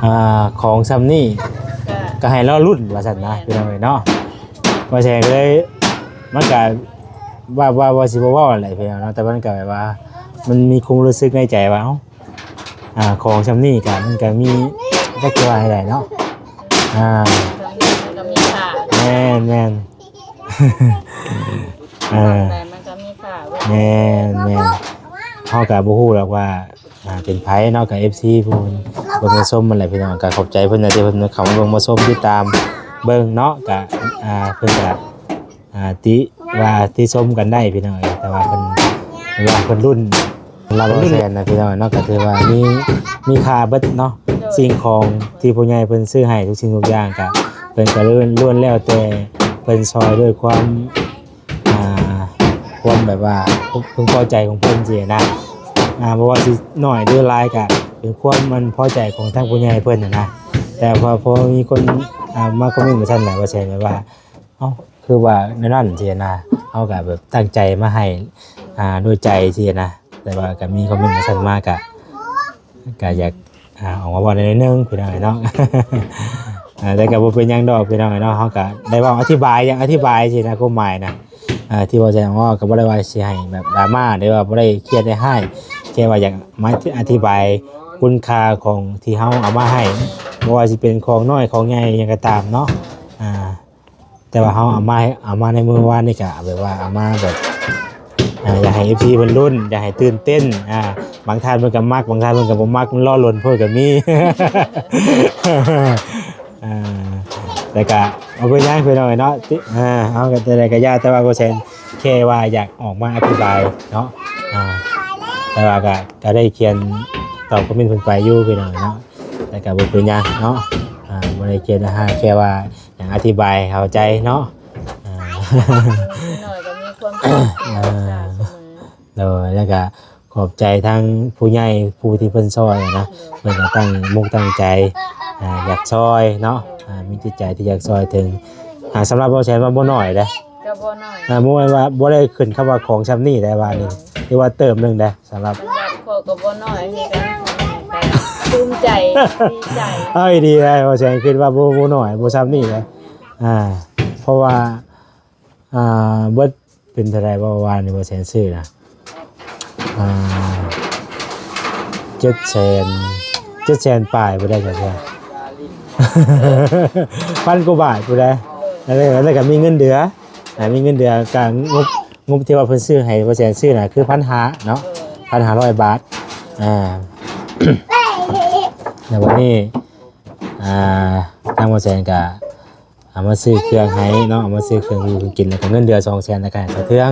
ອ່າ ຂອງຊ່ຳນີ້ ກໍ ກໍໃຫ້ລໍລຸ້ນວ່າຊັ້ນນະ ແມ່ນ ພີ່ນ້ອງເອີຍເນາະ. ວ່າແຊກໍເລີຍ ມັນກໍວ່າ ວ່າ ວ່າຊິບໍ່ເວົ້າແຫຼະພີ່ນ້ອງເນາະ ແຕ່ມັນກໍແບບວ່າ ມັນມີຄວາມຮູ້ສຶກໃນໃຈວ່າ ເອົ້າ ອ່າ ຂອງຊ່ຳນີ້ກໍ ມັນກໍມີ ຈັກຊິວ່າໃຫ້ໄດ້ເນາະ ອ່າ ກໍມີຄ່າ ແມ່ນ ແມ່ນ ເອີ ແຕ່ມັນກໍມີຄ່າເວີ້ຍ ແມ່ນ ແມ່ນ. ເຮົາກໍບໍ່ຮູ້ດອກວ່າ ອ່າ ເປັນໃຜເນາະ ກໍເອັຟຊີຜູ້ເບິ່ງມາຊົມຫັ້ນແຫຼະພີ່ນ້ອງ. ກໍຂອບໃຈເພິ່ນນະ ທີ່ເພິ່ນເຂົ້າມາເບິ່ງມາຊົມ ຕິດຕາມເບິ່ງເນາະ. ກໍ ອ່າ ເພິ່ນກໍ ອ່າ ຕິວ່າຕິຊົມກັນໄດ້ພີ່ນ້ອງເອີຍ ແຕ່ວ່າເພິ່ນ ວ່າເພິ່ນລຸ້ນ ສຳລັບເວົ້າແຊນນະພີ່ນ້ອງເນາະ ກໍຖືວ່າມີ ມີຄ່າເບິດເນາະ. ໂດຍ ສິ່ງຂອງທີ່ຜູ້ໃຫຍ່ເພິ່ນຊື້ໃຫ້ທຸກສິ່ງທຸກຢ່າງ ກໍເພິ່ນກໍລ້ວນ ລ້ວນແລ້ວແຕ່ເພິ່ນຊ່ອຍດ້ວຍຄວາມ ອ່າ ຄວາມແບບວ່າເພິ່ງພໍໃຈຂອງເພິ່ນຊີ້ນະ. ອ່າ ບໍ່ວ່າຊິໜ້ອຍຫຼືຫຼາຍກໍເປັນຄວາມມັນພໍໃຈຂອງທາງຜູ້ໃຫຍ່ເພິ່ນຫັ້ນນະ. ແຕ່ພໍ ພໍມີຄົນ ອ່າ ມາຄອມເມັນວ່າຊັ້ນແຫຼະ ວ່າແຊນແບບວ່າ ເອົ້າ ຄືວ່າແນວນັ້ນຊີ້ນະ. ເຮົາກໍແບບຕັ້ງໃຈມາໃຫ້ ອ່າ ດ້ວຍໃຈຊີ້ນະ. ແຕ່ວ່າກໍມີຄອມເມັນວ່າຊັ້ນມາ ກໍ ກໍຢາກ ອ່າ ອອກມາເວົ້າໜ້ອຍໜຶ່ງພີ່ນ້ອງເອີຍເນາະ. ອ່າ ແຕ່ກໍບໍ່ເປັນຫຍັງດອກພີ່ນ້ອງເອີຍເນາະ. ເຮົາກໍໄດ້ເວົ້າອະທິບາຍ ຢາກອະທິບາຍຊີ້ນະ ຄວາມໝາຍນະ ອ່າ ທີ່ວ່າຈະເວົ້າກໍບໍ່ໄດ້ວ່າຊິໃຫ້ແບບດຣາມາ ຫຼືວ່າບໍ່ໄດ້ຄຽດໃຫ້ຮ້າຍ ແຄ່ວ່າຢາກມາອະທິບາຍຄຸນຄ່າຂອງທີ່ເຮົາເອົາມາໃຫ້ ບໍ່ວ່າຊິເປັນຂອງນ້ອຍຂອງໃຫຍ່ຫຍັງກໍຕາມເນາະ. ອ່າ ແຕ່ວ່າເຮົາເອົາມາ ເອົາມາໃນມື້ວານນີ້ກະແບບວ່າເອົາມາແບບ ອ່າ ຢາກໃຫ້ເອັຟຊີເພິ່ນລຸ້ນ ຢາກໃຫ້ຕື່ນເຕັ້ນ. ອ່າ ບາງທ່ານເພິ່ນກະມັກ ບາງທ່ານເພິ່ນກະບໍ່ມັກ ມັນລໍ້ລົນໂພດກະມີ. ອ່າ ແຕ່ກະບໍ່ເປັນຫຍັງພີ່ນ້ອງເອີຍເນາະ ຕິ ອ່າ ເຮົາກະແຕ່ໃດກະຢ່າ ແຕ່ວ່າບໍ່ແຊນແຄ່ວ່າຢາກອອກມາອະທິບາຍເນາະ. ອ່າ ແຕ່ວ່າກະ ກະໄດ້ຂຽນຕອບຄອມເມັນເພິ່ນໄປຢູ່ພີ່ນ້ອງເນາະ ແຕ່ກະບໍ່ເປັນຫຍັງເນາະ. ອ່າ ບໍ່ໄດ້ຂຽນໃຫ້ຮ້າຍ ແຄ່ວ່າ ຫຍັງອະທິບາຍເຂົ້າໃຈເນາະ. ອ່າ ໜ້ອຍກໍມີຄວາມສຸກ ອ່າ ໂດຍ ແລ້ວກະຂອບໃຈທາງຜູ້ໃຫຍ່ຜູ້ທີ່ເພິ່ນຊ່ອຍນະ ໂດຍ ເພິ່ນກໍຕັ້ງມຸກຕັ້ງໃຈ ອ່າ ຢາກຊ່ອຍເນາະ. ໂດຍ ອ່າ ມີຈິດໃຈທີ່ຢາກຊ່ອຍເຖິງ ອ່າ ສຳລັບເວົ້າແຊນວ່າບໍ່ໜ້ອຍເດ້ ກໍບໍ່ໜ້ອຍ ອ່າ ບໍ່ແມ່ນວ່າ ບໍ່ໄດ້ຂຶ້ນຄຳວ່າຂອງຊ່ຳນີ້ໄດ້ວ່ານີ້ ໂດຍ ຖືວ່າເຕີມໜຶ່ງເດ້ ສຳລັບ ສຳລັບຂ້ອຍກໍບໍ່ໜ້ອຍຄືກັນ ກໍພູມໃຈ ດີໃຈ. ເອົາ ດີໄດ໋ ບໍ່ແຊນຄິດວ່າບໍ່ ບໍ່ໜ້ອຍ ບໍ່ຊ່ຳນີ້ເດ້. ອ່າ ເພາະວ່າ ອ່າ ເບິດເປັນເທົ່າໃດບໍ່ ວານນີ້ບໍ່ແຊນຊື້ນະ ອ່າ ເຈັດແສນ ເຈັດແສນປາຍບໍ່ໄດ້ ກໍແທ້ ພັນກວ່າບາດບໍ່ໄດ້. ແລ້ວ ແລ້ວກໍມີເງິນເດືອນ ອ່າ ມີເງິນເດືອນ ການງົບ ງົບທີ່ວ່າເພິ່ນຊື້ໃຫ້ບໍ່ແຊນຊື້ນະ ຄືພັນຫ້າເນາະ ເອີ ພັນຫ້າຮ້ອຍບາດ. ອ່າ ແລ້ວບັດນີ້ ອ່າ ທາງບໍ່ແຊນກະເອົາມາຊື້ເຄື່ອງໃຫ້ເນາະ ເອົາມາຊື້ເຄື່ອງຢູ່ເຄື່ອງກິນ ແລ້ວກະເງິນເດືອນສອງແສນ ແລ້ວກະໃຫ້ສາວເທືອງ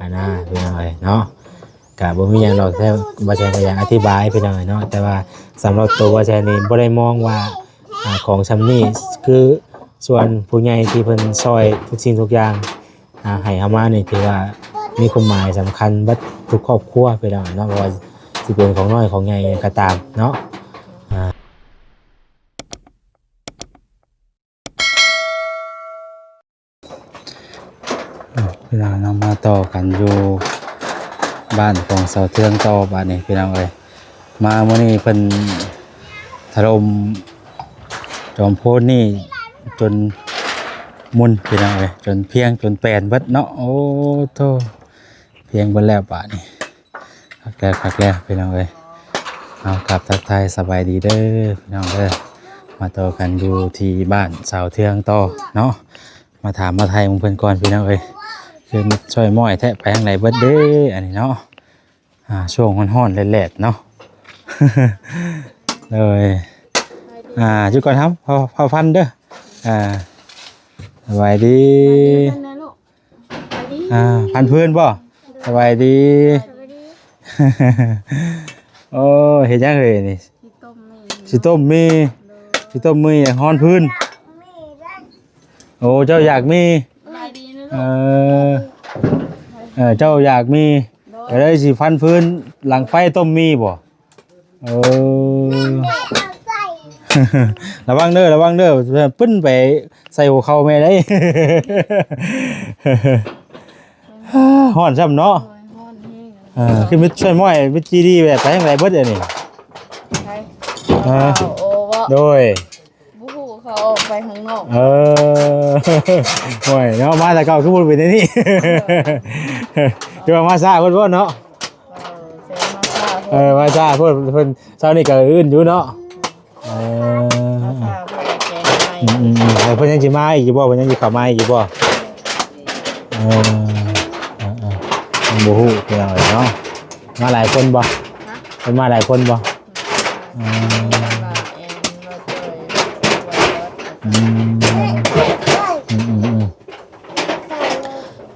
ອັນນະ ພີ່ນ້ອງເອີຍເນາະ. ກະບໍ່ມີຫຍັງດອກ ແຕ່ບໍ່ແຊນກະຢາກອະທິບາຍ ພີ່ນ້ອງເອີຍເນາະ. ແຕ່ວ່າສຳລັບໂຕບໍ່ແຊນນີ້ບໍ່ໄດ້ມອງວ່າ ອ່າ ຂອງຊ່ຳນີ້ ຄືສ່ວນຜູ້ໃຫຍ່ທີ່ເພິ່ນຊ່ອຍທຸກສິ່ງທຸກຢ່າງ ອ່າ ໃຫ້ເຮົາມານີ້ ຖືວ່າມີຄວາມໝາຍສຳຄັນເບິດທຸກຄອບຄົວ ພີ່ນ້ອງເນາະ ບໍ່ວ່າຊິເປັນຂອງນ້ອຍຂອງໃຫຍ່ຫຍັງກໍຕາມເນາະ. ອ່າ ພີ່ນ້ອງເນາະ ມາຕໍ່ກັນຢູ່ບ້ານຂອງສາວເທືອງຕໍ່ບາດນີ້ ພີ່ນ້ອງເອີຍ. ມາມື້ນີ້ເພິ່ນຖະຫຼົ່ມຈອມໂພນນີ້ຈົນມຸ່ນ ພີ່ນ້ອງເອີຍ ຈົນພຽງຈົນແປນເບິດເນາະ. ໂອ້ໂທ້ ພຽງເບິດແລ້ວບາດນີ້. ຄັກແລ້ວ ຄັກແລ້ວ ພີ່ນ້ອງເອີຍ. ເອົາ ກາບທັກທາຍສະບາຍດີເດີ ພີ່ນ້ອງເດີ. ມາຕໍ່ກັນຢູ່ທີ່ບ້ານສາວເທືອງຕໍ່ເນາະ ມາຖາມມາໄຖ່ຂອງເພິ່ນກ່ອນ ພີ່ນ້ອງເອີຍ. ຄືມັນຊ່ອຍມ້ອຍແທ້ ໄປທາງໃດເບິດເດ້ ອັນນີ້ເນາະ. ອ່າ ຊ່ວງຮ້ອນໆ ແດດໆ ເນາະ. ໂດຍ ອ່າ ຢູ່ກ່ອນເຮົາ ເຜົ່າ ເຜົ່າພັນເດີ. ອ່າ ສະບາຍດີ ສະບາຍດີເພິ່ນນະລູກ ສະບາຍດີ ອ່າ ພັນພື້ນບໍ່? ສະບາຍດີ ສະບາຍດີ. ໂອ້ ເຮັດຫຍັງເອີຍນີ້? ຊິຕົ້ມໝີ່ ຊິຕົ້ມໝີ່ ໂດຍ ຊິຕົ້ມໝີ່ ຮ້ອນພື້ນ. ໂອ້ ເຈົ້າຢາກໝີ່ ສະບາຍດີນະລູກ ເອີ ເອີ ເຈົ້າຢາກໝີ່ ໂດຍ ກໍເລີຍຊິພັນພື້ນຫຼັງໄຟຕົ້ມໝີ່ບໍ່? ເອີ ລະວັງເດີ ລະວັງເດີ ປຶ້ນໄປໃສ່ຫົວເຂົ່າແມ່ໄດ໋. ຮ້ອນຊ້ຳເນາະ ໂອ້ຍ ຮ້ອນແຮງ. ເອີ ຄືມິດຊ່ວຍມ້ອຍ ມິດຈີດີແບບໄປທາງໃດເບິດອັນນີ້? ໃຜ? ເອີ ໂອ້ ເວົ້າ ໂດຍ ບໍ່ຮູ້ເຂົາອອກໄປຂ້າງນອກ. ເອີ ໂອ້ຍເນາະ ມາແຕ່ເກົ່າຄືບໍ່ເປັນແນວນີ້ ຄືວ່າມາຊ້າໂພດເນາະ. ເອີ ແສງມາຊ້າໂພດ ເອີ ມາຊ້າໂພດ ເພິ່ນເຊົ້ານີ້ກໍອື່ນຢູ່ເນາະ. ເອີ ມາຊ້າໂພດແສງໄປ. ອືມໆ ແລ້ວເພິ່ນຍັງຊິມາອີກຢູ່ບໍ່? ເພິ່ນຍັງຊິເຂົ້າມາອີກຢູ່ບໍ່? ເອີ ເອີໆ ຍັງບໍ່ຮູ້ພີ່ນ້ອງເອີຍເນາະ. ມາຫຼາຍຄົນບໍ່? ຮະ? ເພິ່ນມາຫຼາຍຄົນບໍ່? ອືມ ອືມ ອືມໆ ອືມ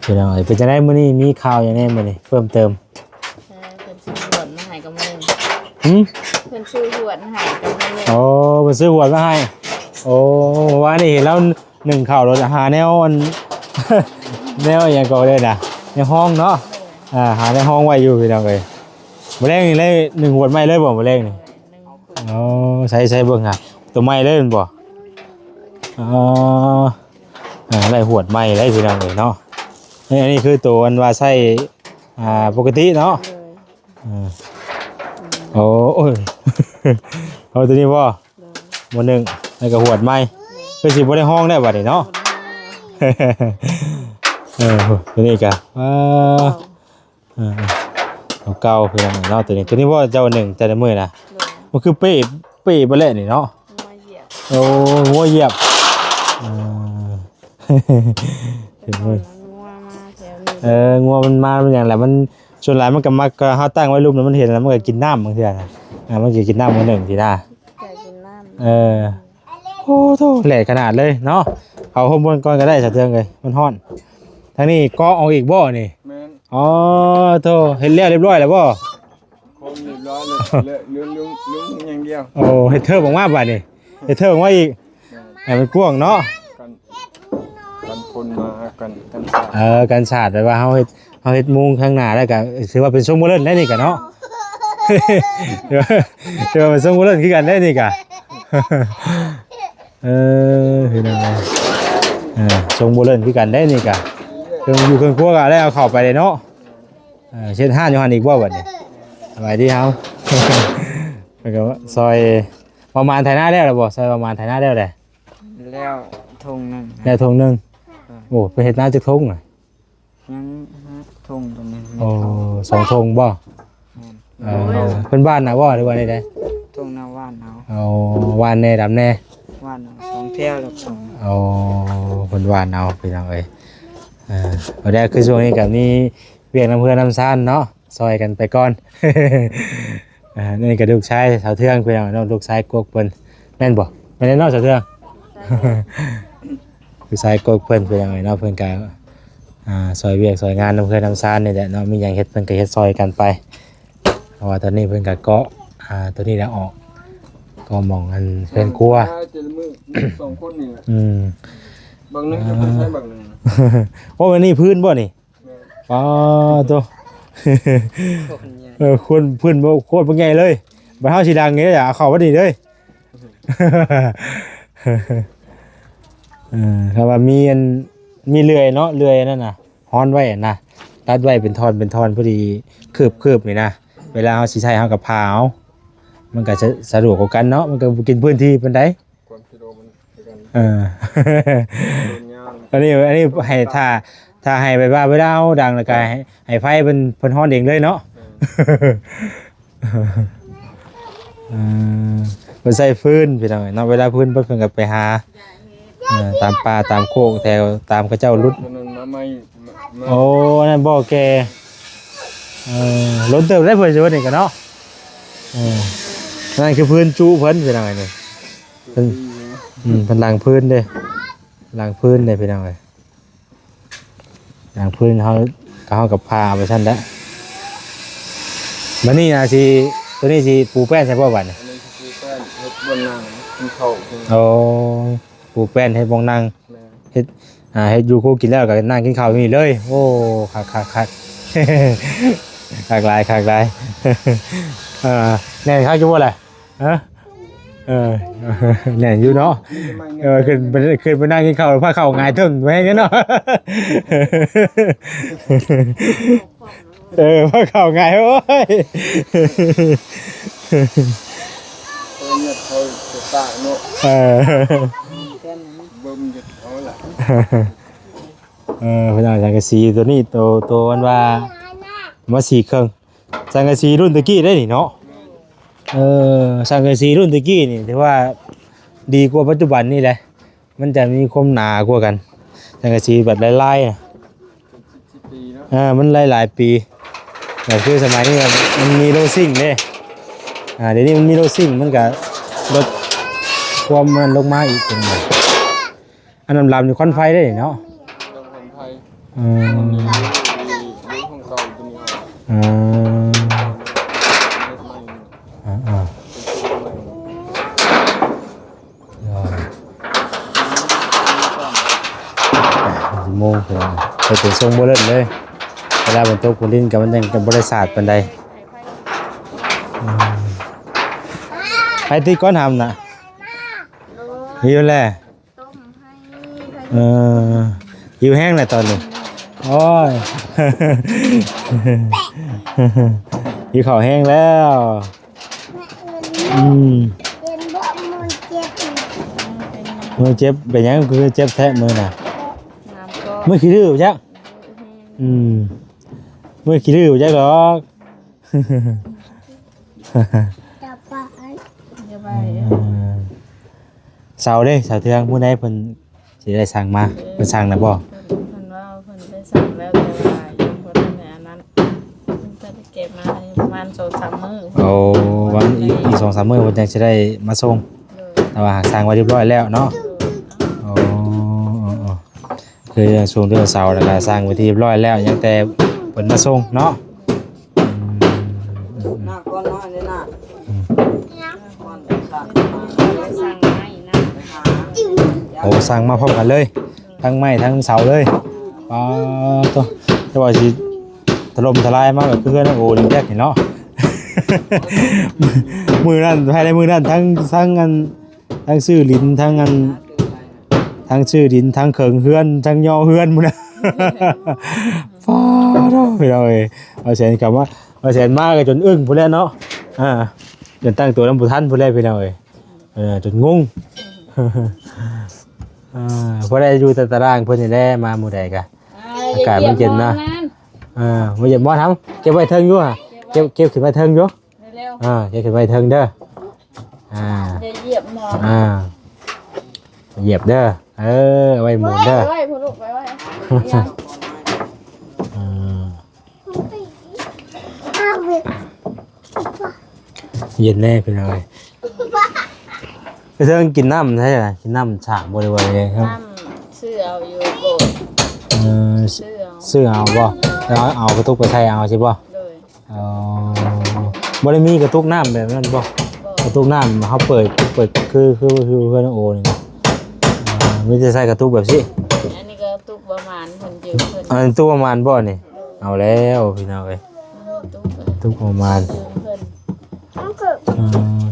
ພີ່ນ້ອງເອີຍ ເປັນຈັ່ງໃດມື້ນີ້ ມີຂ່າວຫຍັງແດ່ມື້ນີ້ເພີ່ມເຕີມ? ເອີ ເພິ່ນຊື້ຫວດມາໃຫ້ກັບມື້ໜຶ່ງ. ຫື? ເພິ່ນຊື້ຫວດມາໃຫ້ກັບມື້ໜຶ່ງ. ໂອ້ ເພິ່ນຊື້ຫວດມາໃຫ້. ໂອ້ ວານນີ້ເຫັນລາວໜຶ້ງເຂົ້າໂລດ ຫາແນວອັນ ແນວຫຍັງກໍເອີ້ນນະ ແນວຮອງເນາະ. ອ່າ ຫາແນວຮອງໄວ້ຢູ່ພີ່ນ້ອງເອີຍ. ມື້ແລງນີ້ໄດ້ໜຶ້ງຫວດໃໝ່ເລີຍບໍ່? ມື້ແລງນີ້. ໂອ້ ໃສ່ ໃສ່ເບິ່ງຫາ ໂຕໃໝ່ເລີຍແມ່ນບໍ່? ອໍ ອ່າ ໄດ້ຫວດໃໝ່ເລີຍພີ່ນ້ອງເອີຍເນາະ. ນີ້ ອັນນີ້ຄືໂຕອັນວ່າໃຊ້ ອ່າ ປົກກະຕິເນາະ. ໂດຍ ອ່າ ໂອ້ ໂອ້ຍ ເອົາໂຕນີ້ບໍ່? ໂດຍ ບໍ່ໜຶ້ງ ແລ້ວກໍຫວດໃໝ່. ໂດຍ ຄືຊິບໍ່ໄດ້ຮອງແລ້ວບັດນີ້ເນາະ. ເອີ ໂຕນີ້ກະ ອ່າ ເອີ ເອີ ເອົາເກົ່າພີ່ນ້ອງເນາະ. ໂຕນີ້ ໂຕນີ້ບໍ່ເຈົ້າໜຶ້ງແຕ່ລະມື້ນະ? ໂດຍ ມັນຄືເປ້ ເປ້ເບິດແຫຼະນີ້ເນາະ. ງົວຢຽບ. ໂອ້ ງົວຢຽບ. ອ່າ ເອີ ງົວມາແຖວນີ້. ເອີ ງົວມັນມາ ມັນຫຍັງແຫຼະ ມັນ ສ່ວນຫຼາຍມັນກໍມັກ ກໍເຮົາຕັ້ງໄວ້ລຸ່ມແລ້ວ ມັນເຫັນແລ້ວ ມັນກໍກິນນ້ຳບາງເທື່ອນະ. ອ່າ ມັນຊິກິນນ້ຳມື້ໜຶ່ງຊີ້ນະ. ກໍກິນນ້ຳ. ເອີ ໂອ້ໂທ້ ແຫຼດຂະໜາດເລີຍເນາະ. ເອົາໂຮມບ່ອນກ່ອນກໍໄດ້ສາເທື່ອງເອີຍ ມັນຮ້ອນ. ທາງນີ້ເກາະອອກອີກບໍ່ນີ້? ແມ່ນ. ອໍ ໂທ້ ເຮັດແລ້ວຮຽບຮ້ອຍແລ້ວບໍ່? ຄົງຮຽບຮ້ອຍເລີຍ ເຫຼືອ ເຫຼືອ ເຫຼືອ ເຫຼືອມຸງຢ່າງດຽວ. ໂອ້ ເຮັດເທີບອອກມາບາດນີ້ ເຮັດເທີບອອກມາອີກ. ແມ່ນ. ໃຫ້ມັນກວ້າງເນາະ. ກັນ ກັນຝົນມາ ກັນ ກັນສາດ. ເອີ ກັນສາດ ແບບວ່າເຮົາເຮັດ ເຮົາເຮັດມຸງຂ້າງໜ້າແລ້ວກໍຖືວ່າເປັນຊົງໂບເລີນໄດ້ນີ້ກະເນາະ. ຖືວ່າ ຖືວ່າເປັນຊົງໂບເລີນຄືກັນໄດ້ນີ້ກະ. ເອີ ພີ່ນ້ອງເອີຍ ເອີ ຊົງໂບເລີນຄືກັນໄດ້ນີ້ກະ. ເຄື່ອງຢູ່ເຄື່ອງຄົວກໍໄດ້ເອົາເຂົ້າໄປເດ້ເນາະ. ເອີ ເຮັດຮ້ານຢູ່ຫັ້ນອີກບໍ່ບັດນີ້? ສະບາຍດີເຮົາ. ແລ້ວກໍຊ່ອຍປະມານໄຖນາແລ້ວລະບໍ່? ຊ່ອຍປະມານໄຖນາແລ້ວແຫຼະ. ແລ້ວທົ່ງໜຶ່ງ. ແລ້ວທົ່ງໜຶ່ງ. ເອີ ໂອ້ ໄປເຮັດນາຈັກທົ່ງນະ? ຍັງທົ່ງຕົວນີ້. ໂອ້ ສອງທົ່ງບໍ່? ແມ່ນ. ເອີ ເພິ່ນຫວ່ານນະບໍ່ ຫຼືວ່າໃດ? ທົ່ງນາຫວ່ານເອົາ. ໂອ້ ຫວ່ານແດ່ ດຳແດ່. ຫວ່ານເອົາສອງແຖວແລ້ວ. ໂອ້ ເພິ່ນຫວ່ານເອົາພີ່ນ້ອງເອີຍ. ເອີ ບໍ່ໄດ້ ຄືຊ່ວງນີ້ກໍມີວຽກນຳເຮືອນນຳຊານເນາະ ຊ່ອຍກັນໄປກ່ອນ. ອ່າ ນີ້ກໍລູກຊາຍສາວເທືອງພີ່ນ້ອງເນາະ ລູກຊາຍກົກເພິ່ນ ແມ່ນບໍ່? ແມ່ນແຫຼະເນາະສາວເທືອງ. ໃຊ່ ລູກຊາຍກົກເພິ່ນ ພີ່ນ້ອງເອີຍເນາະ ເພິ່ນກໍ ອ່າ ຊ່ອຍວຽກຊ່ອຍງານນຳເຮືອນນຳຊານນີ້ແຫຼະເນາະ ມີຫຍັງເຮັດເພິ່ນກໍເຮັດຊ່ອຍກັນໄປ. ເພາະວ່າຕອນນີ້ເພິ່ນກໍເກາະ ອ່າ ຕົວນີ້ແຫຼະອອກ ກໍໝ່ອງອັນເຮືອນຄົວ ແຕ່ລະມື້ສອງຄົນນີ້ແຫຼະ. ອືມ ບາງໜຶ່ງກໍໄປໃຊ້ບາງໜຶ່ງ. ໂອ້ ອັນນີ້ພື້ນບໍ່ນີ້? ແມ່ນ. ປາໂຕ ໂຄດໃຫຍ່. ເອີ ພື້ນ ພື້ນບໍ່ ໂຄດບັກໃຫຍ່ເລີຍ. ບັດເຮົາຊິດັງນີ້ ເອົາເຂົ້າມານີ້ເລີຍ. ເອີ ຖ້າວ່າມີອັນ ມີເລື່ອຍເນາະ ເລື່ອຍອັນນັ້ນນະ ຮ້ອນໄວ້ນະ ຕັດໄວ້ເປັນທ່ອນເປັນທ່ອນ ພໍດີຄືບໆ ນີ້ນະ ເວລາເຮົາຊິໃຊ້ເຮົາກໍຜ່າເອົາ ມັນກໍສະ ສະດວກກວ່າກັນເນາະ ມັນກໍບໍ່ກິນພື້ນທີ່ປານໃດ. ຄວາມກິໂລມັນຄືກັນ. ເອີ ໂດນຍາວ. ອັນນີ້ ອັນນີ້ໃຫ້ ຖ້າ ຖ້າໃຫ້ແບບວ່າເວລາເຮົາດັງແລ້ວກໍໃຫ້ ໃຫ້ໄຟເພິ່ນ ເພິ່ນຮ້ອນເອງເລີຍເນາະ. ເອີ ເອີ ເພິ່ນໃຊ້ຟືນພີ່ນ້ອງເນາະ ເວລາຟືນເບິດເພິ່ນກໍໄປຫາ ເອີ ຕາມປ່າຕາມໂຄກແຖວຕາມເຂົາເຈົ້າຫຼຸດ. ໂອ້ ອັນນັ້ນບໍ່ແກ່ ເອີ ລົ້ນເຕີບໄດ້ເພິ່ນຊິເບິດນີ້ກໍເນາະ. ເອີ ນັ້ນຄືຟືນຈຸເພິ່ນພີ່ນ້ອງເອີຍນີ້ ເພິ່ນ ອືມ ເພິ່ນລ້າງຟືນເດ້ ລ້າງຟືນເດ້ພີ່ນ້ອງເອີຍ. ຢ່າງພື້ນເຮົາ ກໍເຮົາກໍຜ່າໄປຊັ້ນແຫຼະ. ບັດນີ້ນະ ຊິ ຕົວນີ້ຊິປູແປ້ນໃສ່ບໍ່ບັດນີ້? ອັນນີ້ຊິປູແປ້ນ ເຮັດບ່ອນນັ່ງກິນເຂົ້າ. ໂອ້ ປູແປ້ນເຮັດບ່ອນນັ່ງ. ແມ່ນ. ເຮັດ ອ່າ ເຮັດຢູ່ຄູກິນແລ້ວກໍນັ່ງກິນເຂົ້າຢູ່ນີ້ເລີຍ. ໂອ້ ຄັກໆໆ ຄັກຫຼາຍ ຄັກຫຼາຍ. ເອີ ແໜ້ນຄັກຢູ່ບໍ່ລະ? ຮະ? ເອີ ແໜ້ນຢູ່ເນາະ. ເອີ ຂຶ້ນໄປ ຂຶ້ນໄປນັ່ງກິນເຂົ້າ ພາເຂົ້າຫງາຍເທິງແຮງເນາະ. ເອີ ພາເຂົ້າຫງາຍ ໂອ້ຍ. ເອີ ເຂົາ ປາກເນາະ ເອີ ເບິ່ງຢູ່ເອົາລະ ເອີ ເພິ່ນເອົາສັງກະສີໂຕນີ້ ໂຕ ໂຕອັນວ່າມາສີເຄິ່ງ ສັງກະສີລຸ້ນແຕ່ກີ້ເດ້ນີ້ເນາະ ເອີ ສັງກະສີລຸ້ນແຕ່ກີ້ນີ້ຖືວ່າດີກວ່າປັດຈຸບັນນີ້ແຫຼະ ມັນຈະມີຄວາມໜາກວ່າກັນ ສັງກະສີແບບລາຍໆນະ ເປັນສິບໆປີເນາະ ເອີ ມັນຫຼາຍໆປີ ແບບຄືສະໄໝນີ້ມັນມີໂລຊິງເດ້ ອ່າ ດຽວນີ້ມັນມີໂລຊິງ ມັນກະລົດຄວາມມັນລົງມາອີກເປັນຫຍັງ ອັນດຳໆນີ້ຄວັນໄຟເດ້ເນາະ ຄວັນໄຟ ເອີ ຂອງເກົ່າຕົວນີ້ ເອີ ເຮັດໃໝ່ ເອີໆ ເອີ ຊິໂມງ ເປັນຊົງບໍ່ເລີດເລີຍ ເວລາຝົນຕົກຝົນລິນກໍມັນຍັງບໍ່ໄດ້ສາດປານໃດ ອືມ ໃຜຕິດກ່ອນຫຳນະ ຢູ່ແຫຼະ ເອີ ຫິວແຮງແຫຼະຕອນນີ້ ໂອ້ຍ ຫິວເຂົ້າແຮງແລ້ວ ອືມ ເຫັນບໍ່ ມືເຈັບ ມືເຈັບ ເປັນຫຍັງຄືເຈັບແທ້ມືນະ ມືຂີ້ດື້ຈັກ ອືມ ມືຂີ້ດື້ຈັກດອກ ຈະໄປ ຈະໄປ ເອີ ເສົາເດ້ ເສົາເທື່ອງ ມື້ໃດເພິ່ນ ຊິໄດ້ສັ່ງມາ ເອີ ເພິ່ນສັ່ງແລ້ວບໍ່ ເພິ່ນ ເພິ່ນວ່າເພິ່ນໄດ້ສັ່ງແລ້ວ ແຕ່ວ່າຍັງບໍ່ທັນໄດ້ອັນນັ້ນ ເພິ່ນຈະໄດ້ເກັບມາໃນປະມານສອງສາມມື້ ໂອ້ ວ່າອີກ ອີກສອງສາມມື້ເພິ່ນຈັ່ງຊິໄດ້ມາສົ່ງ ໂດຍ ແຕ່ວ່າຫາກສັ່ງໄວ້ຮຽບຮ້ອຍແລ້ວເນາະ ໂດຍ ໂອ້ ຄືຊ່ວງເດືອນເສົາແລ້ວກໍສັ່ງໄວ້ທີ່ຮຽບຮ້ອຍແລ້ວ ຍັງແຕ່ເພິ່ນມາສົ່ງເນາະ ອືມ ອືມ ອືມ ໂອ້ ສັ່ງມາພ້ອມກັນເລີຍ ທັງໄມ້ທັງເສົາເລີຍ ປາໂທ້ ແຕ່ວ່າຊິຖະຫຼົ່ມທະລາຍມາແບບຄືເຮືອນນ້ອງໂອນີ້ຈັກນີ້ເນາະ ມື້ນັ້ນ ພາຍໃນມື້ນັ້ນ ທັງ ທັງອັນ ທັງຊື້ດິນ ທັງອັນ ທັງຊື້ດິນ ທັງເຄິ່ງເຮືອນ ທັງຍໍເຮືອນພຸ້ນນະ ປາໂທ້ ພີ່ນ້ອງເອີຍ ເອົາແສນເຂົ້າມາ ເອົາແສນມາກໍຈົນອຶ້ງພຸ້ນແຫຼະເນາະ ອ່າ ຈົນຕັ້ງຕົວນຳບໍ່ທັນພຸ້ນແຫຼະ ພີ່ນ້ອງເອີຍ ເອີ ຈົນງົງ ອ່າ ພໍໄດ້ຢູ່ແຕ່ຕາລ່າງເພິ່ນນີ້ແຫຼະ ມາມື້ໃດກະ ອາກາດມັນເຢັນນະ ເອີ ມາຢຽມໝອນ ເກັບໄວ້ເທິງຢູ່ຫະ ເກັບ ເກັບຂຶ້ນໄວ້ເທິງຢູ່ ເອີ ເກັບຂຶ້ນໄວ້ເທິງເດີ ອ່າ ຢ່າຢຽບໝອນ ອ່າ ຢຽບເດີ ເອີ ໄວ້ໝູນເດີ ໄວ້ ໄວ້ພຸ້ນລູກ ໄວ້ ໄວ້ ອ່າ ເຢັນແດ່ພີ່ນ້ອງເອີຍ ໄປເທິງກິນນ້ຳໃສລະ ກິນນ້ຳສ້າງບໍ ຫຼືວ່າໃດ ນ້ຳຊື້ເອົາຢູ່ໂກດ ເອີ ຊື້ເອົາ ຊື້ເອົາບໍ ແລ້ວເອົາກະຕຸກໄປໃສ່ເອົາຊິບໍ ໂດຍ ອໍ ບໍ່ໄດ້ມີກະຕຸກນ້ຳແບບນັ້ນບໍ ບໍ່ ກະຕຸກນ້ຳເຮົາເປີດ ເປີດຄື ຄື ຄືເຮືອນໂອນີ້ ອ່າ ມີແຕ່ໃສ່ກະຕຸກແບບຊີ້ ອັນນີ້ກະຕຸກປະມານເພິ່ນຢືມເພິ່ນ ອັນຕຸກປະມານບໍນີ້ ເອົາແລ້ວພີ່ນ້ອງເອີຍ ຕຸກປະມານ ເອີ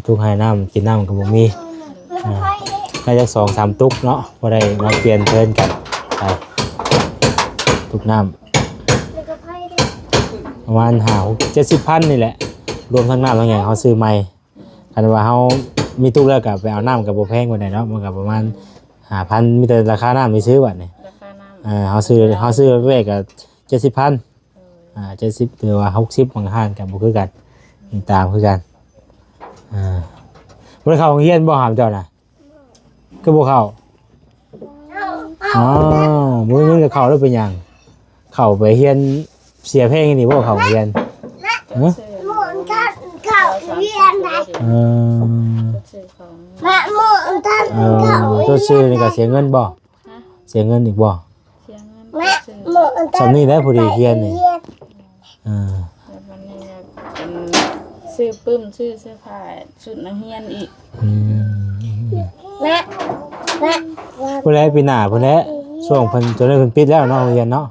ຕຸກໃຫ້ນ້ຳ ກິນນ້ຳກໍບໍ່ມີ ອ່າ ໜ້າຈະສອງສາມຕຸກເນາະ ພໍໄດ້ມາປ່ຽນເທີນກັນ ໄປ ຕຸກນ້ຳ ປະມານຫ້າ ຫົກ ເຈັດສິບພັນນີ້ແຫຼະ ລວມທັງນ້ຳທັງຫຍັງ ເຮົາຊື້ໃໝ່ ຄັນວ່າເຮົາມີຕຸກແລ້ວກໍໄປເອົານ້ຳກໍບໍ່ແພງປານໃດເນາະ ມັນກໍປະມານຫ້າພັນ ມີແຕ່ລາຄານ້ຳຊື່ໆ ບາດນີ້ ລາຄານ້ຳ ເອີ ເຮົາຊື້ ເຮົາຊື້ແລກໆ ກໍເຈັດສິບພັນ ອ່າ ເຈັດສິບ ຫຼືວ່າຫົກສິບ ບາງຮ້ານກໍບໍ່ຄືກັນ ຕາມຄືກັນ ອ່າ ບໍ່ໄດ້ເຂົ້າໂຮງຮຽນບໍ່ຫາມເຈົ້ານະ ຄືບໍ່ເຂົ້າ ອ້າວ ບໍ່ມີເງິນກໍເຂົ້າແລ້ວເປັນຫຍັງ ເຂົ້າໄປຮຽນເສຍແພງນີ້ບໍ່ ເຂົ້າໂຮງຮຽນ ຮະ ໝູນທັນເຂົ້າຮຽນໄດ ເອີ ມະໝູນທັນເຂົ້າຮຽນ ໂຕຊື່ນີ້ກໍເສຍເງິນບໍ່ ຮະ ເສຍເງິນອີກບໍ່ ເສຍເງິນ ແມ່ ໝູນທັນ ສ່ຳນີ້ແຫຼະ ຜູ້ດີຮຽນນີ້ ຮຽນ ອ່າ ແລ້ວບັດນີ້ກໍ ອັນ ຊື້ປຶ້ມ ຊື້ເສື້ອຜ້າຊຸດນັກຮຽນອີກ ອືມ ແມ່ ແມ່ ພຸ້ນແຫຼະ ປີໜ້າພຸ້ນແຫຼະ ຊ່ວງເພິ່ນ ໂຕນີ້ເພິ່ນປິດແລ້ວເນາະ ໂຮງຮຽນເນາະ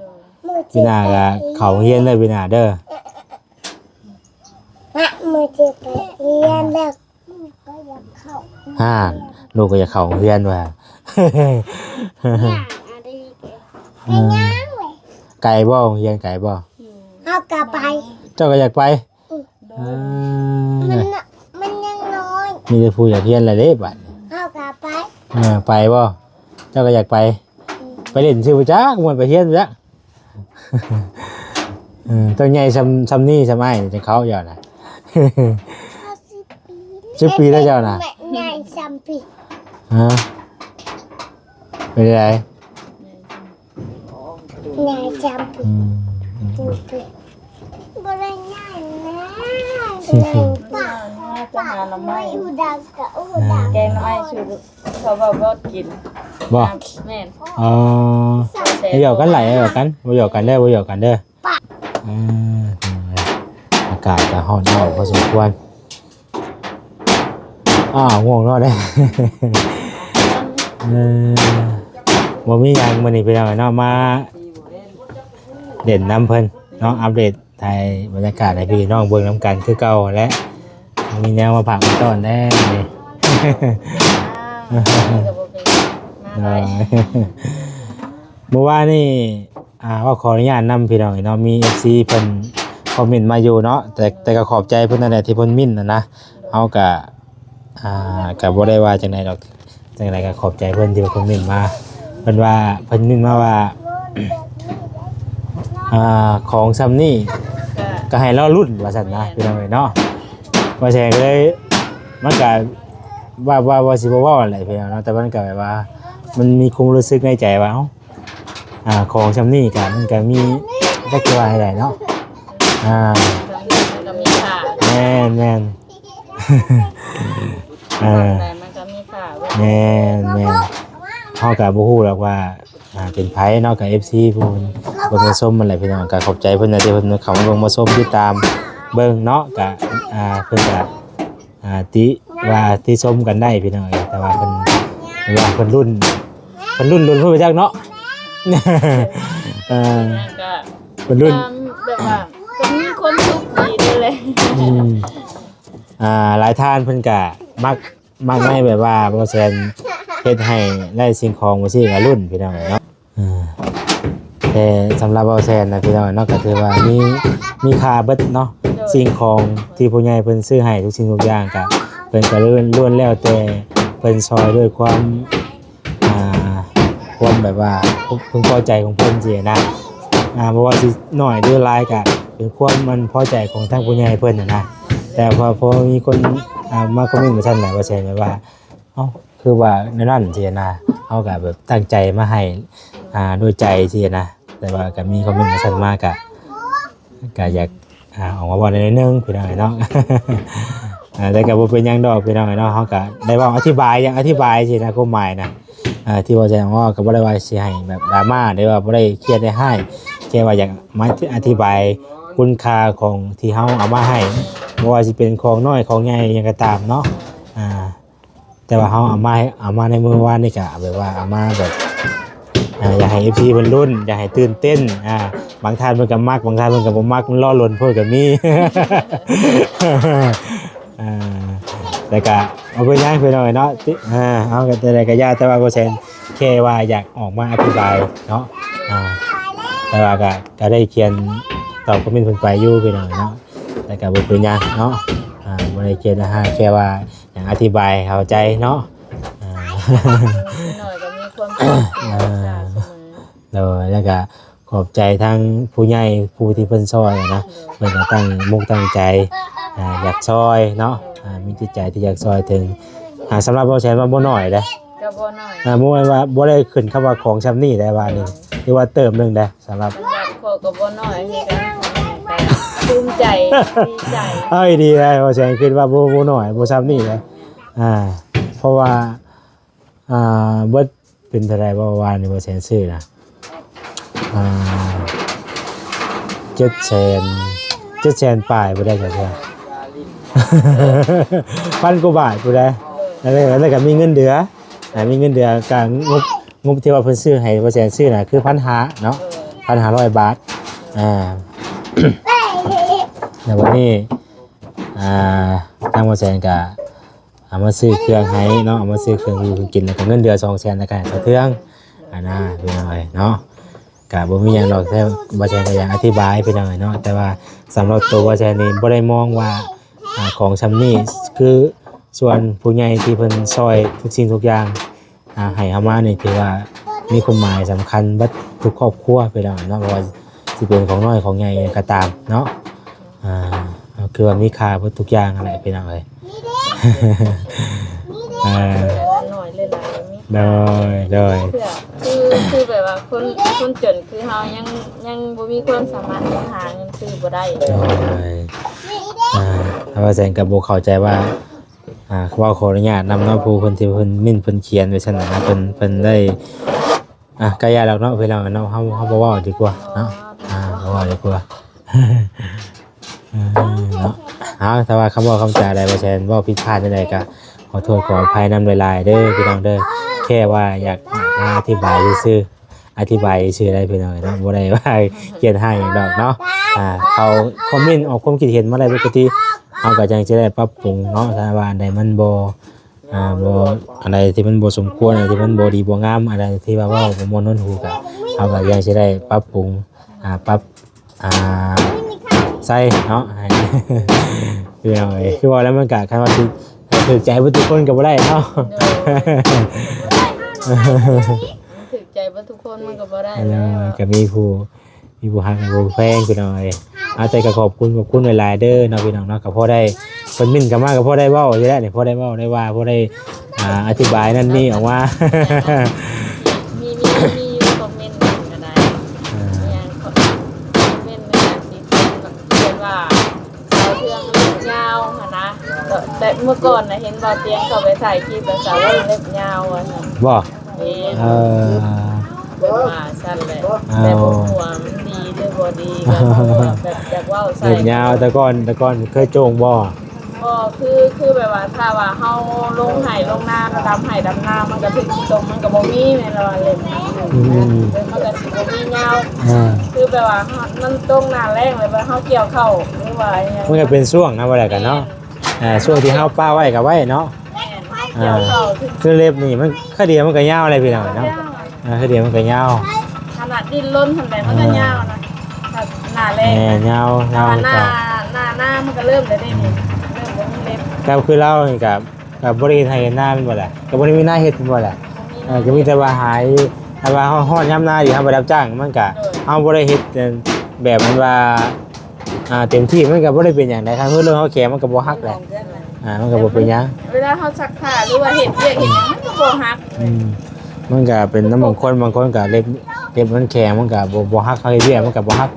ໂດຍ ປີໜ້າກໍເຂົ້າໂຮງຮຽນເລີຍ ປີໜ້າເດີ ແມ່ ມື້ທີ່ໄປຮຽນແລ້ວ ລູກກໍຢາກເຂົ້າ ອ່າ ລູກກໍຢາກເຂົ້າໂຮງຮຽນວ່າ ອ່າ ໄກບໍ່ ໂຮງຮຽນໄກບໍ່ ເຮົາກໍໄປ ເຈົ້າກໍຢາກໄປ ອືມ ອ່າ ມັນ ມັນຍັງນ້ອຍ ມີແຕ່ຜູ້ຢາກຮຽນແຫຼະເດ້ບາດນີ້ ໄປ ເອີ ໄປບໍ່? ເຈົ້າກໍຢາກໄປ ໄປຫຼິ້ນຊື່ບໍ່ຈັກ ມ່ວນໄປຮຽນບໍ່ຈັກ. ເອີ ຕ້ອງໃຫຍ່ຊ່ຳ ຊ່ຳນີ້ຊ່ຳອ້າຍຈັ່ງເຂົ້າເຈົ້ານະ. ສິບປີແລ້ວເຈົ້ານະ ໃຫຍ່ຊ່ຳພີ້ ຮະ ເປັນໃດ? ຍາຍຈຳ ອືມ ບໍ່ໄດ້ຍາຍນະ ປາກ ປາກໄມ້ ອື ແກງໜໍ່ໄມ້ສູ່ເຂົາເວົ້າບໍ່ກິນ ບໍ່? ແມ່ນ ອໍ ແຊບ ບໍ່ຫຍອກກັນຫຼາຍ ບໍ່ຫຍອກກັນ ບໍ່ຫຍອກກັນເດີ ບໍ່ຫຍອກກັນເດີ. ອືມ ອາກາດກໍຮ້ອນເອົາພໍສົມຄວນ. ອ້າວ ງ່ວງນອນແລ້ວ ເອີ ບໍ່ມີຫຍັງມື້ນີ້ພີ່ນ້ອງເນາະ ມາຫຼິ້ນນຳເພິ່ນເນາະ ອັບເດດຖ່າຍບັນຍາກາດໃຫ້ພີ່ນ້ອງເບິ່ງນຳກັນຄືເກົ່າແຫຼະ ມີແນວມາຝາກມາຕ້ອນແດ່ມື້ນີ້ ອ່າ ກໍບໍ່ເປັນຫຍັງ ມາໄດ້ ເມື່ອວານນີ້ ອ່າ ເວົ້າຂໍອະນຸຍາດນຳພີ່ນ້ອງເນາະ ມີເອັຟຊີເພິ່ນຄອມເມັນມາຢູ່ເນາະ ແຕ່ ແຕ່ກໍຂອບໃຈເພິ່ນນັ້ນແຫຼະທີ່ເພິ່ນເມັນຫັ້ນນະ ເຮົາກະ ອ່າ ກະບໍ່ໄດ້ວ່າຈັ່ງໃດດອກ ຈັ່ງໃດກໍຂອບໃຈເພິ່ນທີ່ເພິ່ນເມັນມາ ເພິ່ນວ່າ ເພິ່ນເມັນມາວ່າ ອ່າ ຂອງຊ່ຳນີ້ກໍໃຫ້ລໍລຸ້ນວ່າຊັ້ນນະ ແມ່ນ ພີ່ນ້ອງເອີຍເນາະ ວ່າແຊງເລີຍ ມັນກະວ່າ ວ່າ ວ່າຊິບໍ່ເວົ້າຫັ້ນແຫຼະພີ່ນ້ອງເນາະ ແຕ່ມັນກະແບບວ່າ ມັນມີຄວາມຮູ້ສຶກໃນໃຈວ່າ ເອົ້າ ອ່າ ຂອງຊ່ຳນີ້ກະ ມັນກະມີ ຈັກຊິວ່າໃດເນາະ ອ່າ ມັນກະມີຄ່າ ແມ່ນໆ ເອີ ມັນກະມີຄ່າ ແມ່ນໆ ເຮົາກະບໍ່ຮູ້ດອກວ່າ ອ່າ ເປັນໃຜເນາະ ກະເອັຟຊີຜູ້ເບິ່ງມາຊົມຫັ້ນແຫຼະພີ່ນ້ອງ ກະຂອບໃຈເພິ່ນນະທີ່ເພິ່ນເຂົ້າມາເບິ່ງມາຊົມ ຕິດຕາມເບິ່ງເນາະ ກະ ອ່າ ເພິ່ນກະ ອ່າ ຕິວ່າຕິຊົມກັນໄດ້ພີ່ນ້ອງເອີຍ ແຕ່ວ່າເພິ່ນ ເພິ່ນວ່າເພິ່ນລຸ້ນ ເພິ່ນລຸ້ນ ລຸ້ນເພິ່ນໄປຈັກເນາະ ເອີ ກະ ເພິ່ນລຸ້ນ ແບບວ່າກໍມີຄວາມສຸກດີເດ້ແຫຼະ ອືມ ອ່າ ຫຼາຍທ່ານເພິ່ນກະມັກ ມັກໃນແບບວ່າບໍ່ແຊນເຮັດໃຫ້ໄດ້ສິ່ງຂອງຈັ່ງຊີ້ກະລຸ້ນພີ່ນ້ອງເອີຍເນາະ. ອ່າ ແຕ່ສຳລັບເວົ້າແຊນນະພີ່ນ້ອງເນາະ ກໍຖືວ່າມີ ມີຄ່າເບິດເນາະ ໂດຍ ສິ່ງຂອງທີ່ຜູ້ໃຫຍ່ເພິ່ນຊື້ໃຫ້ທຸກສິ່ງທຸກຢ່າງ ກໍເພິ່ນກໍລ້ວນ ລ້ວນແລ້ວແຕ່ເພິ່ນຊ່ອຍດ້ວຍຄວາມ ອ່າ ຄວາມແບບວ່າເພິ່ງພໍໃຈຂອງເພິ່ນຊີ້ນະ ອ່າ ບໍ່ວ່າຊິໜ້ອຍຫຼືຫຼາຍ ກໍເປັນຄວາມມັນພໍໃຈຂອງທາງຜູ້ໃຫຍ່ເພິ່ນຫັ້ນນະ ແຕ່ພໍ ພໍມີຄົນ ອ່າ ມາຄອມເມັນວ່າຊັ້ນນະ ວ່າແຊນແບບວ່າ ເອົ້າ ຄືວ່າແນວນັ້ນຊີ້ນະ ເຮົາກໍແບບຕັ້ງໃຈມາໃຫ້ ອ່າ ດ້ວຍໃຈຊີ້ນະ ແຕ່ວ່າກໍມີຄອມເມັນວ່າຊັ້ນມາ ກໍ ກໍຢາກ ອ່າ ອອກມາເວົ້າໜ້ອຍໜຶ່ງພີ່ນ້ອງເອີຍເນາະ ອ່າ ແຕ່ກໍບໍ່ເປັນຫຍັງດອກພີ່ນ້ອງເອີຍເນາະ ເຮົາກໍໄດ້ເວົ້າອະທິບາຍ ຢາກອະທິບາຍຊີ້ນະ ຄວາມໝາຍນະ ອ່າ ທີ່ວ່າຈະເວົ້າກໍບໍ່ໄດ້ວ່າຊິໃຫ້ແບບດຣາມາ ຫຼືວ່າບໍ່ໄດ້ຄຽດໃຫ້ຮ້າຍ ແຄ່ວ່າຢາກມາອະທິບາຍຄຸນຄ່າຂອງທີ່ເຮົາເອົາມາໃຫ້ ບໍ່ວ່າຊິເປັນຂອງນ້ອຍຂອງໃຫຍ່ຫຍັງກໍຕາມເນາະ ອ່າ ແຕ່ວ່າເຮົາເອົາມາ ເອົາມາໃນມື້ວານນີ້ກະແບບວ່າເອົາມາແບບ ອ່າ ຢາກໃຫ້ເອັຟຊີເພິ່ນລຸ້ນ ຢາກໃຫ້ຕື່ນເຕັ້ນ ອ່າ ບາງທ່ານເພິ່ນກະມັກ ບາງທ່ານເພິ່ນກະບໍ່ມັກ ມັນລໍລົ້ນໂພດກະມີ ອ່າ ແຕ່ກະບໍ່ເປັນຫຍັງພີ່ນ້ອງເອີຍເນາະ ຕິ ອ່າ ເຮົາກະ ແຕ່ໃດກະຢ່າ ແຕ່ວ່າບໍ່ແຊນແຄ່ວ່າຢາກອອກມາອະທິບາຍເນາະ ອ່າ ແຕ່ວ່າກະ ກະໄດ້ຂຽນຕອບຄອມເມັນເພິ່ນໄປຢູ່ພີ່ນ້ອງເອີຍເນາະ ແຕ່ກະບໍ່ເປັນຫຍັງເນາະ ອ່າ ບໍ່ໄດ້ຂຽນໃຫ້ຮ້າຍ ແຄ່ວ່າ ຢາກອະທິບາຍໃຫ້ເຂົ້າໃຈເນາະ ເອີ ໜ້ອຍກໍມີຄວາມສຸກ ເອີ ຮັກສາສະເໝີ ໂດຍ ແລ້ວກະຂອບໃຈທາງຜູ້ໃຫຍ່ຜູ້ທີ່ເພິ່ນຊ່ອຍນະ ໂດຍ ເພິ່ນກໍຕັ້ງມຸກຕັ້ງໃຈ ອ່າ ຢາກຊ່ອຍເນາະ ໂດຍ ອ່າ ມີຈິດໃຈທີ່ຢາກຊ່ອຍເຖິງ ອ່າ ສຳລັບເວົ້າແຊນວ່າບໍ່ໜ້ອຍເດ້ ກໍບໍ່ໜ້ອຍ ອ່າ ບໍ່ແມ່ນວ່າ ບໍ່ໄດ້ຂຶ້ນຄຳວ່າຂອງຊ່ຳນີ້ໄດ້ວ່ານີ້ ໂດຍ ຖືວ່າເຕີບໜຶ່ງໄດ້ ສຳລັບ ສຳລັບຂ້ອຍກໍບໍ່ໜ້ອຍຄືກັນ ກໍພູມໃຈ ດີໃຈ ເອົາດີໄດ໋ ເວົ້າແຊນຄິດວ່າບໍ່ ບໍ່ໜ້ອຍ ບໍ່ຊ່ຳນີ້ເດ້ ອ່າ ເພາະວ່າ ອ່າ ເບິດເປັນເທົ່າໃດບໍ່ ວານນີ້ບໍ່ແຊນຊື້ນະ ອ່າ ເຈັດແສນ ເຈັດແສນປາຍບໍ່ໄດ້ຈັກເທື່ອ ພັນກວ່າບາດບໍ່ໄດ້ ແລ້ວ ແລ້ວກໍມີເງິນເດືອ ອ່າ ມີເງິນເດືອ ກະງົບ ງົບທີ່ວ່າເພິ່ນຊື້ໃຫ້ບໍ່ແຊນຊື້ນະ ຄືພັນຫ້າເນາະ ພັນຫ້າຮ້ອຍບາດ ອ່າ ແລ້ວບັດນີ້ ອ່າ ທາງບໍ່ແຊນກະ ເອົາມາຊື້ເຄື່ອງໃຫ້ເນາະ ເອົາມາຊື້ເຄື່ອງຢູ່ເຄື່ອງກິນ ແລ້ວກໍເງິນເດືອນສອງແສນ ແລ້ວກໍໃຫ້ສາວເທືອງ ອັນນະ ພີ່ນ້ອງເອີຍເນາະ ກະບໍ່ມີຫຍັງດອກ ແຕ່ວ່າແຊນກໍຢາກອະທິບາຍ ພີ່ນ້ອງເອີຍເນາະ ແຕ່ວ່າສຳລັບໂຕວ່າແຊນນີ້ບໍ່ໄດ້ມອງວ່າ ອ່າ ຂອງຊ່ຳນີ້ຄື ສ່ວນຜູ້ໃຫຍ່ທີ່ເພິ່ນຊ່ອຍທຸກສິ່ງທຸກຢ່າງ ອ່າ ໃຫ້ເຮົາມານີ້ ຖືວ່າມີຄວາມໝາຍສຳຄັນເບິດທຸກຄອບຄົວ ພີ່ນ້ອງເນາະ, ບໍ່ວ່າຊິເປັນຂອງນ້ອຍຂອງໃຫຍ່ກໍຕາມເນາະ. ອ່າ ກໍຄືວ່າມີຄ່າເບິດທຸກຢ່າງຫັ້ນແຫຼະ ພີ່ນ້ອງເອີຍ. ອ່າ ໜ້ອຍເລີຍຫຼາຍມີ ໂດຍ ໂດຍ ເພື່ອ ຄື ຄືແບບວ່າຄົນ ຄົນຈົນຄືເຮົາຍັງ ຍັງບໍ່ມີຄວາມສາມາດທີ່ຫາເງິນຊື້ບໍ່ໄດ້. ໂດຍ ອ່າ ຖ້າວ່າແຊງກໍບໍ່ເຂົ້າໃຈວ່າ ອ່າ ເວົ້າຂໍອະນຸຍາດນຳເນາະ ຜູ້ເພິ່ນທີ່ເພິ່ນເມັ້ນເພິ່ນຂຽນໄວ້ຊັ້ນນະ ເພິ່ນ ເພິ່ນໄດ້ ອ່າ ກະຢ່າດອກເນາະ ພີ່ນ້ອງເນາະ ເຮົາ ເຮົາບໍ່ເວົ້າດີກວ່າເນາະ. ອ່າ ບໍ່ເວົ້າດີກວ່າ. ເອີ ເນາະ ເອົາ ຖ້າວ່າຄຳເວົ້າຄຳຈາໃດ ບໍ່ແຊນເວົ້າຜິດພາດຈັ່ງໃດ ກໍຂໍໂທດຂໍອະໄພນຳຫຼາຍໆເດີ ພີ່ນ້ອງເດີ. ແຄ່ວ່າຢາກມາອະທິບາຍຊື່ໆ ອະທິບາຍຊື່ໆໄດ໋ ພີ່ນ້ອງເນາະ, ບໍ່ໄດ້ວ່າກຽດຮ້າຍຫຍັງດອກເນາະ. ອ່າ ເຂົາຄອມເມັນອອກຄວາມຄິດເຫັນມາໄດ້ປົກກະຕິ ເຮົາກໍຈັ່ງຊິໄດ້ປັບປຸງເນາະ. ຖ້າວ່າອັນໃດມັນບໍ່ ອ່າ ບໍ່ ອັນໃດທີ່ມັນບໍ່ສົມຄວນ ອັນໃດທີ່ມັນບໍ່ດີບໍ່ງາມ ອັນໃດທີ່ວ່າເວົ້າບໍ່ມ່ວນຫົວຫູ ກໍເຮົາກໍຍັງຊິໄດ້ປັບປຸງ ອ່າ ປັບ ອ່າ ໃສ່ເນາະ ໃຫ້ ຄືເອົາ ຄືເວົ້າແລ້ວມັນກໍ ຄັນວ່າຊິໃຫ້ຖືກໃຈເບິດທຸກຄົນກໍບໍ່ໄດ້ເນາະ. ໂດຍ ຖືກໃຈເບິດທຸກຄົນມັນກໍບໍ່ໄດ້ແລ້ວ ກໍມີຜູ້ ມີຜູ້ຮັກໃຫ້ຜູ້ແພງ ພີ່ນ້ອງເອີຍ. ອາ ແຕ່ກໍຂອບຄຸນ ຂອບຄຸນຫຼາຍໆເດີເນາະ ພີ່ນ້ອງເນາະ. ກໍພໍໄດ້ ເພິ່ນເມັ້ນເຂົ້າມາ ກໍພໍໄດ້ເວົ້າຢູ່ແລ້ວນີ້ ພໍໄດ້ເວົ້າໄດ້ວ່າ ພໍໄດ້ ອ່າ ອະທິບາຍນັ້ນນີ້ອອກມາ. ມີ ມີ ມີຄອມເມັນກໍໄດ້ ອ່າ ມີຫຍັງຄອມເມັນມັນກໍຊິເປັນ ເປັນວ່າ ສາວເທືອງເລັບຍາວຫັ້ນນະ. ແຕ່ເມື່ອກ່ອນນະ ເຫັນບ່າວຕຽງເຂົາໄປຖ່າຍຄລິບ ແລ້ວສາວເທືອງເລັບຍາວວ່າຊັ້ນ. ບໍ່? ແມ່ນ. ເອີ ເພິ່ນວ່າຊັ້ນແຫຼະ. ເອົາ ແຕ່ບໍ່ຮູ້ວ່າມັນດີຫຼືບໍ່ດີ ກໍເວົ້າແບບຢາກເວົ້າໃສ່. ເລັບຍາວ ແຕ່ກ່ອນ ແຕ່ກ່ອນເຄີຍໂຈງບໍ່? ບໍ່ ຄື ຄືແບບວ່າ ຖ້າວ່າເຮົາລົງໄຮ່ລົງນາ ດຳໄຮ່ດຳນາ ມັນກໍຖືກຂີ້ຕົມ ມັນກໍບໍ່ມີ ແມ່ນວ່າເລັບ. ອືມ ເອີ ມັນກໍຊິບໍ່ມີຍາວ. ອ່າ ຄືແບບວ່າ ມັນຕົງໜ້າແລ້ງ ແລ້ວເຮົາກ່ຽວເຂົ້າ ຫຼືວ່າຫຍັງ ມັນກໍເປັນຊ່ວງນະ ວ່າແລ້ວກັນເນາະ. ແມ່ນ. ອ່າ ຊ່ວງທີ່ເຮົາປະໄວ້ກໍໄວ້ເນາະ. ແມ່ນ. ອ່າ ກ່ຽວເຂົ້າ ຄືເລັບນີ້ມັນ ຄາດຽວມັນກໍຍາວເລີຍ ພີ່ນ້ອງເນາະ. ຍາວ. ອ່າ ຄາດຽວມັນກໍຍາວ ຂະໜາດດີ້ນລົນຫັ້ນແຫຼະ ມັນກໍຍາວນະ. ອ່າ ໜ້າແລ້ງ ແມ່ນ ຍາວ ຍາວ. ແຕ່ວ່າໜ້າ ໜ້າ ໜ້າມັນກໍເລີ່ມແລ້ວເດ້ນີ້ ເລີ່ມບໍ່ມີເລັບ. ກໍຄືລາວນີ້ກໍ ກໍບໍ່ໄດ້ເຮັດໄຮ່ເຮັດນາແມ່ນບໍ່ລະ? ກໍບໍ່ໄດ້ມີນາເຮັດແມ່ນບໍ່ລະ? ບໍ່ມີນາ. ເອີ ກໍມີແຕ່ວ່າຫາ ຖ້າວ່າເຮົາຮອດຍາມນາຢູ່ ເຮົາໄປຮັບຈ້າງ ມັນກະ ໂດຍ ເຮົາບໍ່ໄດ້ເຮັດ ແບບ ແບບ ແມ່ນວ່າ ອ່າ ເຕັມທີ່ ມັນກໍບໍ່ໄດ້ເປັນຫຍັງໃດ. ຄັນເຮົາເລື່ອງເຮົາແຂງ ມັນກໍບໍ່ຫັກແຫຼະ. ອ່າ ມັນກໍບໍ່ເປັນຫຍັງ ເວລາເຮົາຊັກຜ້າ ຫຼືວ່າເຮັດວຽກເຮັດຫຍັງ ມັນກໍບໍ່ຫັກ. ອືມ ມັນກໍເປັນນຳບາງຄົນ ບາງຄົນກໍເລັບ ເລັບມັນແຂງ ມັນກໍບໍ່ ບໍ່ຫັກ. ເຮົາເຮັດວຽກມັນກໍບໍ່ຫັກ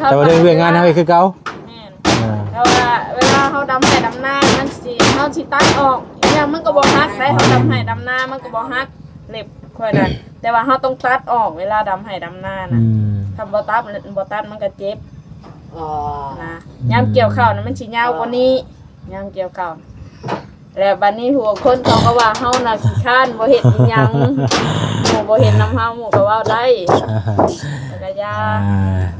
ແຕ່ວ່າເລື່ອງວຽກງານເຮົາເຮັດຄືເກົ່າ. ແມ່ນ. ອ່າ ແຕ່ວ່າເວລາເຮົາດຳໄຮ່ດຳນາ ມັນຊິ ເຮົາຊິຕັດອອກ ອີຫຍັງມັນກໍບໍ່ຫັກໄດ໋. ເຮົາດຳໄຮ່ດຳນາ ມັນກໍບໍ່ຫັກເລັບຂ້ອຍນະ. ແຕ່ວ່າເຮົາຕ້ອງຕັດອອກ ເວລາດຳໄຮ່ດຳນານະ. ອືມ ຄັນບໍ່ຕັດ ບໍ່ຕັດມັນກໍເຈັບ. ອໍ ນະ ອືມ ຍາມກ່ຽວເຂົ້ານະ ມັນຊິຍາວກວ່ານີ້ ຍາມກ່ຽວເຂົ້າ. ແລ້ວບັດນີ້ຜູ້ຄົນເຂົາກໍວ່າເຮົານະຂີ້ຄ້ານ ບໍ່ເຮັດອີຫຍັງ ໝູ່ບໍ່ເຮັດນຳເຮົາ ໝູ່ກໍເວົ້າໄດ້ ແລ້ວກໍຢ່າ ອ່າ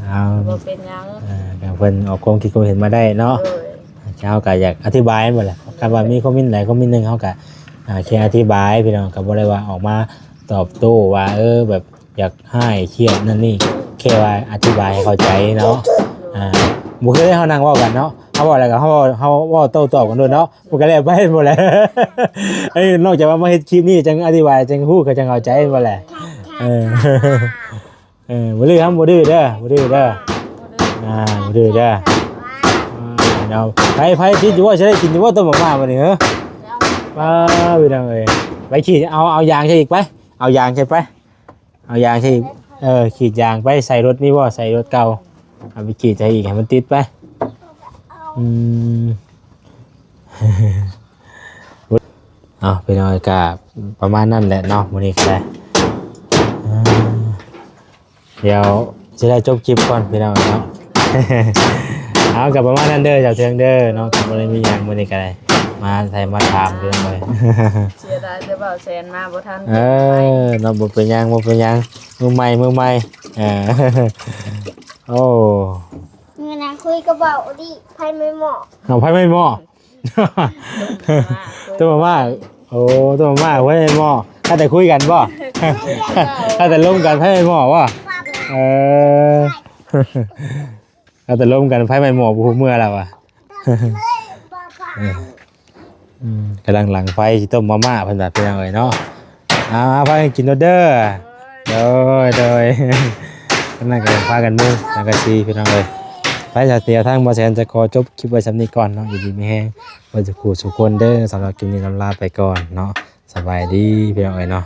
ເອົາ ບໍ່ເປັນຫຍັງ. ອ່າ ກໍເພິ່ນອອກຄວາມຄິດຄວາມເຫັນມາໄດ້ເນາະ. ໂດຍ ເຮົາກໍຢາກອະທິບາຍແມ່ນບໍ່ລະ? ຄັນວ່າມີຄອມເມັນໃດຄອມເມັນໜຶ່ງ ເຮົາກໍ ອ່າ ແຄ່ອະທິບາຍ ພີ່ນ້ອງ ກໍບໍ່ໄດ້ວ່າອອກມາຕອບໂຕ້ວ່າ ເອີ ແບບ ຢາກຮ້າຍຄຽດນັ້ນນີ້ ແຄ່ວ່າອະທິບາຍໃຫ້ເຂົ້າໃຈເນາະ. ອ່າ ບໍ່ຄືເຮົານັ່ງເວົ້າກັນເນາະ ເຮົາເວົ້າແລ້ວກໍເຮົາ ເຮົາເວົ້າໂຕ້ຕອບກັນໂລດເນາະ ມັນກໍແລ້ວໄປ ບໍ່ແຫຼະ. ເອີ ນອກຈາກວ່າມາເຮັດຄລິບນີ້ ຈັ່ງອະທິບາຍ ຈັ່ງຮູ້ ກໍຈັ່ງເຂົ້າໃຈ ບໍ່ແຫຼະ. ເອີ ເອີ ບໍ່ດື້ ເຮົາບໍ່ດື້ເດີ ບໍ່ດື້ເດີ ອ່າ ບໍ່ດື້ເດີ. ອ່າ ເນາະ ໃຜ ໃຜກິນຢູ່ບໍ່? ຊິໄດ້ກິນຢູ່ບໍ່ ຕົ້ມມາມ່າມື້ນີ້? ເອີ ປ້າ ພີ່ນ້ອງເອີຍ ໄປຂີດ ເອົາ ເອົາຢາງໃສ່ອີກໄປ ເອົາຢາງໃສ່ໄປ ເອົາຢາງໃສ່ອີກ. ເອີ ຂີດຢາງໄປໃສ່ລົດນີ້ບໍ່ ໃສ່ລົດເກົ່າ ເອົາໄປຂີດໃສ່ອີກໃຫ້ມັນຕິດໄປ. ອືມ ເອົາ ພີ່ນ້ອງ ກະປະມານນັ້ນແຫຼະເນາະ ມື້ນີ້ກໍໄດ້. ອ່າ ດຽວຊິໄດ້ຈົບຄລິບກ່ອນ ພີ່ນ້ອງເນາະ. ເອົາ ກໍປະມານນັ້ນເດີ ເຈົ້າເທິງເດີເນາະ ກໍບໍ່ໄດ້ມີຫຍັງ ມື້ນີ້ກໍໄດ້ມາໄຖ່ມາຖາມ ພີ່ນ້ອງເອີຍ. ເສຍດາຍແຕ່ບ່າວແສນມາບໍ່ທັນ. ເອີ ເນາະ ບໍ່ເປັນຫຍັງ ບໍ່ເປັນຫຍັງ ມື້ໃໝ່ ມື້ໃໝ່. ເອີ ໂອ້ ມື້ນັ້ນຄຸຍກັບບ່າວໂອດີ ໄຟໄໝ້ໝໍ້ ເອົາໄຟໄໝ້ໝໍ້. ຕົ້ມມາມ່າ ໂອ້ ຕົ້ມມາມ່າ ໂອ້ຍ ໝໍ້ ຖ້າແຕ່ຄຸຍກັນບໍ່? ຖ້າແຕ່ລົມກັນ ໄຟໄໝ້ໝໍ້ບໍ່? ເອີ ຖ້າແຕ່ລົມກັນ ໄຟໄໝ້ໝໍ້ ບໍ່ຮູ້ເມື່ອແລ້ວວ່າ. ເອີ อืม กำลังหลังไฟสิต้มมาม่าเพิ่นว่าพี่น้องเอ้ยเนาะ เอาๆ พากันกินโลดเด้อ โดย โดย กำลังก็พากันมุงสังกะสีพี่น้องเอ้ย ไปซะ เดี๋ยวทางบ่าวแสนจะขอจบคลิปไว้ส่ำนี้ก่อนเนาะ อยู่ดีมีแฮงเบิดสุขสุคนเด้อ สำหรับคลิปนี้ลำลาไปก่อนเนาะ สบายดีพี่น้องเอ้ยเนาะ